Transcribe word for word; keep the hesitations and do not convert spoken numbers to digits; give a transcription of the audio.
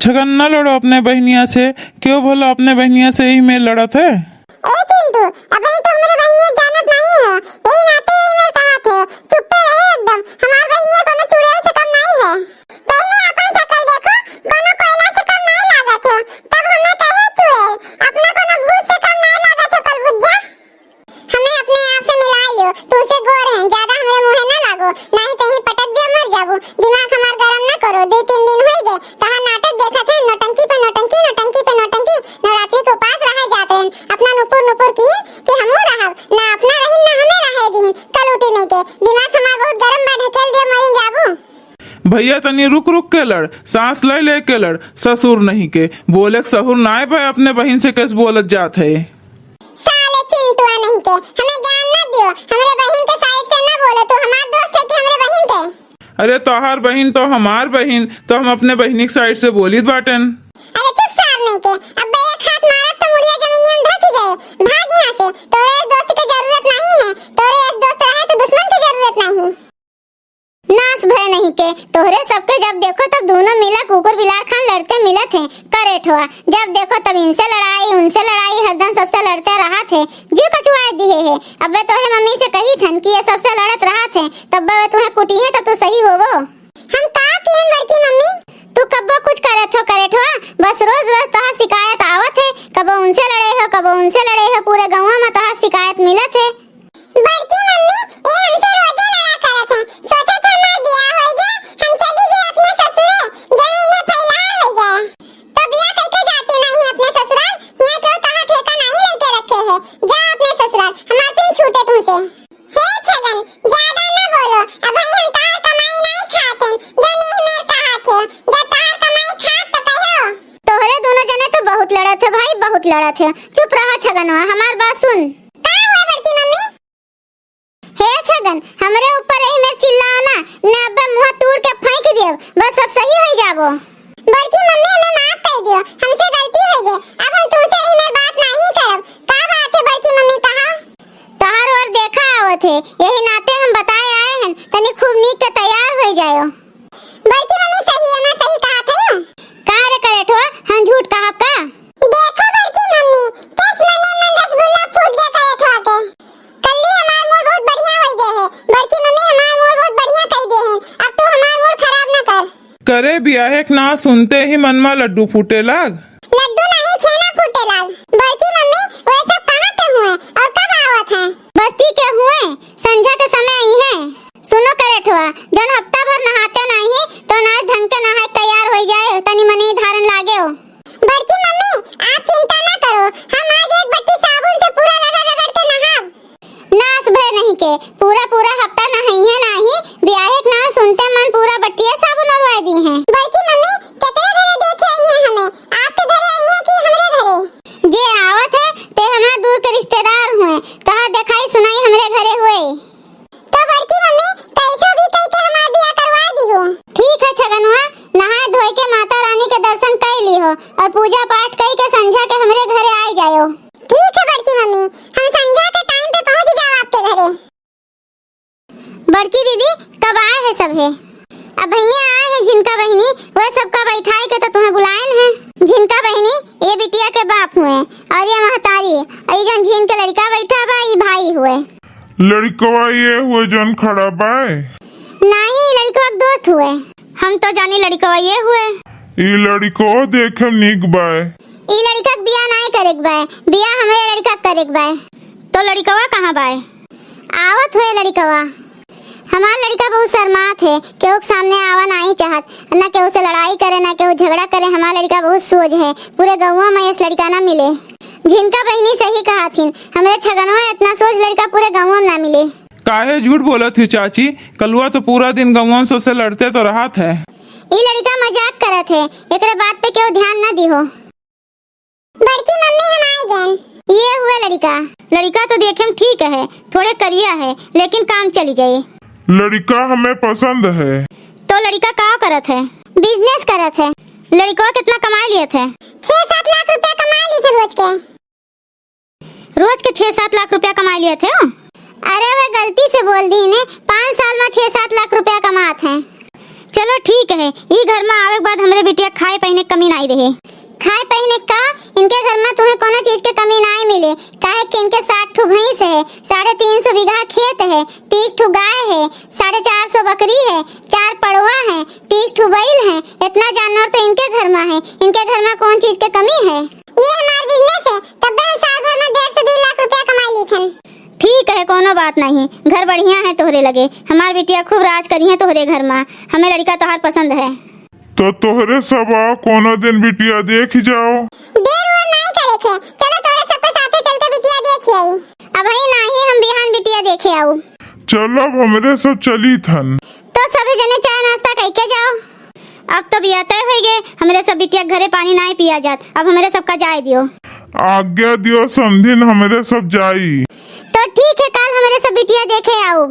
छगन, न लड़ो अपने बहिनिया से। क्यों भला अपने बहिनिया से ही मेर लड़त है? ए चिंटू, अबहीं तो हमरे बहिनिया जानत नहीं हो, यही नाते यही मेर कहत है। चुप्पे रहे एकदम, हमार बहिनिया कोनो चुड़ैल से कम नहीं है। पहले अपन शकल देखो, कोनो कोयला से कम नहीं लागत हो, तब हमें कहे चुड़ैल, अपना कोनो भूत से कम नहीं लागत हो कलभुज्जा। हमें अपने आप से मिला लियो, तुमसे गोर हैं, ज्यादा हमरे मुँहे ना लागो, नहीं कहीं पटक दिया मर जाबो। दिमाग हमार गरम ना करो, दो तीन दिन होई गए, तहार नाटक देखत हैं, नौटंकी पे नौटंकी, नौटंकी पे नौटंकी, नवरात्रि के उपास रहे जात रहन, अपना नुपुर नुपुर की कि हमहू रहब, ना अपना रहीन, ना हमें रहे दीन, कल उठी नहीं के, दिमाग हमार बहुत गरम बा, ढकेल दिया मरिन जाबू। भैया तनी रुक रुक के लड़, सांस ले ले के लड़, ससुर नहीं के, बोले के सहूर नाय बा, अपने बहिन से कैसे बोलत जात है। साले चिंटुआ नहीं के, हमें ज्ञान न दियो। हमरे बहिन के side से न बोलो, तू हमार दोस्त है कि हमरे बहिन के? अरे तोहार बहिन तो हमार बहिन, तो हम अपने बहिनी के side से बोलित बाटेन। अरे चुप सार नहीं के, अब एक हाथ मारत तो मुड़िया जमीनिया में धसी जाए। भाग यहाँ से, तोरे इस दोस्त के जरूरत नहीं है, तोरे इस दोस्त रहे तो दुश्मन के जरूरत नहीं। नास भय नहीं के, तोहरे सबके जब देखो तब दोनों मिला कुकुर बिलार खान लड़ते मिलत हैं। करेठवा, जब देखो तब इनसे लड़ाई, उनसे लड़ाई, हरदम सबसे लड़ते रहत है। जीव कचुआए दिहे है। अबे तोहरे मम्मी से कही थन कि ये सबसे लड़त रहत है, तब वे तुम्हें कुटी है तब तू सही होवो। हम का किहन बड़की मम्मी? तू कब्बो कुछ करत हो करेठवा, बस रोज रोज तोहार शिकायत आवत है, कबो उनसे लड़े हो, कबो उनसे लड़े हो, पूरे गौवा में तोहार शिकायत मिलत है। बड़की मम्मी, ये हमसे रोजे लड़ा करत हैं। सोचत हैं हमार बियाह होई जाए, हम चली जाए अपने ससुरे, जौन इन्हें फैलार होई जाए। तो बियाह कइके जाती नहीं अपने ससुराल, यहाँ केहू तहार ठेका नहीं लेके रखे है। जा अपने ससुराल, हमार पिन छूटे तुमसे। हे छगन, ज्यादा न बोलो, अबहीं हम तहार कमाई नहीं खात हैं, जौन इह मेर कहा थे, जब तहार कमाई खात तो कहो। तोहरे दोनों जने तो बहुत लड़त है भाई, बहुत लड़त है। चुप रहा छगनवा, हमार बात सुन। का हुआ बड़की मम्मी? हे छगन, हमरे ऊपर यही मेर चिल्लाओ ना, न अब्बे मुँह तोड़ के फेंक देब, बस अब सही हो जाबो। बड़की मम्मी हमें माफ कर दियो, हमसे गलती हो गई, अब हम तुमसे यही मेर बात नहीं करब। का बात है बड़की मम्मी, कहा? तोहार ओर देखा आवत है, यही नाते हम बताए आए हैं, तनी खूब नीक के तैयार हो जायो। बड़की मम्मी सही है ना, सही कहा था यू। का रे करेठवा, हम झूठ कहब का? देखो बड़की मम्मी, केस मने मन रसगुल्ला फूट गया करेठवा के। कल्ली हमार मूड बहुत बढ़िया हो गए है। बड़की मम्मी हमार मूड बहुत बढ़िया कर दे है, अब तू हमार मूड खराब ना कर। करे बियाहे के नाव सुनते ही मन मा लड्डू फूटे लाग। लड्डू नहीं छेना फूटे लाग। बड़की मम्मी वो सब कहाँ के हुए और कब आवत है? बस्ती के हुए, संझा के समय आई है। सुनो करेठवा, जौन हफ्ता भर नहाते नाही, तो आज ढंग के नहाए तैयार होई जाए, तनी मनी धारन लागेव। बड़की मम्मी, आप चिंता ना करो, हम आज एक बट्टी साबुन से पूरा रगड़ रगड़ के नहाब। नास भय नहीं के, पूरा पूरा हफ्ता नहाइए नाही, बियाहे के नाम सुनते मन पूरा बट्टिया साबुन ओरवाए दी हैं। बड़की मम्मी, केकरे घरे देखे आई हैं हमें, आपके घरे आई हैं कि हमरे घरे? जे आवत है, ते हमार दूर के रिश्तेदार हुए, तोहार देखाई सुनाई हमरे घरे हुए। तो बड़की मम्मी, कैसो भी कह के हमार बियाह करवा दिहो। ठीक है छगनुआ, नहाए धोए के माता रानी के दर्शन कर लिहो और पूजा पाठ कई के संझा के हमरे घरे आए जायो। ठीक है बड़की मम्मी, हम संझा के time पे पहुँच जाओ आपके घरे। बड़की दीदी, कब आए है सब है? अब भैया आए हैं झिनका बहिनी, वह सबका बैठाए के तो तुम्हें बुलाएन है। झिनका बहिनी, ये बिटिया के बाप हुए और ये महतारी, और ये जौन झिन के लड़का बैठा बा, ये भाई हुए। लड़कवा ये हुए जौन खड़ा बाय? नाही, लड़कवा के दोस्त हुए। हम तो जानी लड़कवा ये हुए। ई लड़कवा देखे में नीक बाय। ई लड़का के बियाह नाही करे के बाय, बियाह हमरे लड़का के करे के बाय। तो लड़कवा कहाँ बाय? आवत हुए लड़कवा। हमार लड़का बहुत शर्मात है, केहू के सामने आवा नाही चाहत, ना केहू से लड़ाई करे, ना केहू झगड़ा करे। हमार लड़का बहुत सोझ है, पूरे गौवा में ऐस लड़का ना मिले। झिनका बहिनी सही कहा थिन, हमरे छगनवा इतना सोझ लड़का पूरे गौवा में ना मिले। काहे झूठ बोलत ही चाची? कलुआ तो पूरा दिन गौवा में सबसे लड़ते तो रहत है। ई लड़का मजाक करत है, एकरे बात पे केहू ध्यान ना दिहो। बड़की मम्मी हम आए गए। ये हुए लड़का। लड़का तो देखे में ठीक है, थोड़े करिया है, लेकिन काम चली जाए। लड़का हमें पसंद है। तो लड़का का करत है? Business करत है। लड़का कितना कमाई लियत है? छह सात लाख रुपया कमाई ली थे रोज के। रोज के छह सात लाख रुपया कमाई लियत है? अरे वे गलती से बोल दी ने, पाँच साल में छह सात लाख रुपया कमात है। चलो ठीक है, ई घर मा आवे के बाद हमरे बिटिया खाए पहिने के कमी नाई रहे। खाए पहिने का? इनके घर मा तुहें कोनो चीज के कमी नाई मिले, काहे कि इनके साठ ठो भैंस है, साढ़े तीन सौ बीघा खेत है, तीस ठो गाय है, साढ़े चार सौ बकरी है, चार पड़वा है, तीस ठो बैल है। इतना जानवर तो इनके घर मा है, इनके घर मा कौन चीज के कमी है? ये हमार business है, तब हम साल भर मा डेढ़ से दो लाख रुपया कमाई लीथन। ठीक है, कोनो बात नहीं, घर बढ़िया है तोहरे लगे, हमार बिटिया खूब राज करिहैं तोहरे घर मा, हमें लड़िका तोहार पसंद है। तो तोहरे सब आ कोनो दिन बिटिया देखि जाओ। देर ओर नाई करे के, चलो तोहरे सबके साथे चल के बिटिया देखि आई। अबहीं नाहीं, हम बिहान बिटिया देखे आऊ। चलो अब हमरे सब चलीथन। तो सभी जने चाय नाश्ता कइके जाओ। अब तो बियाह तय होइ गए, हमरे सब बिटिया के घरे पानी नाई पिया जात, अब हमरे सबका जाए दियो। आज्ञा दियो समधिन, हमरे सब जाई। तो ठीक है, काल हमरे सब बिटिया देखे आऊ।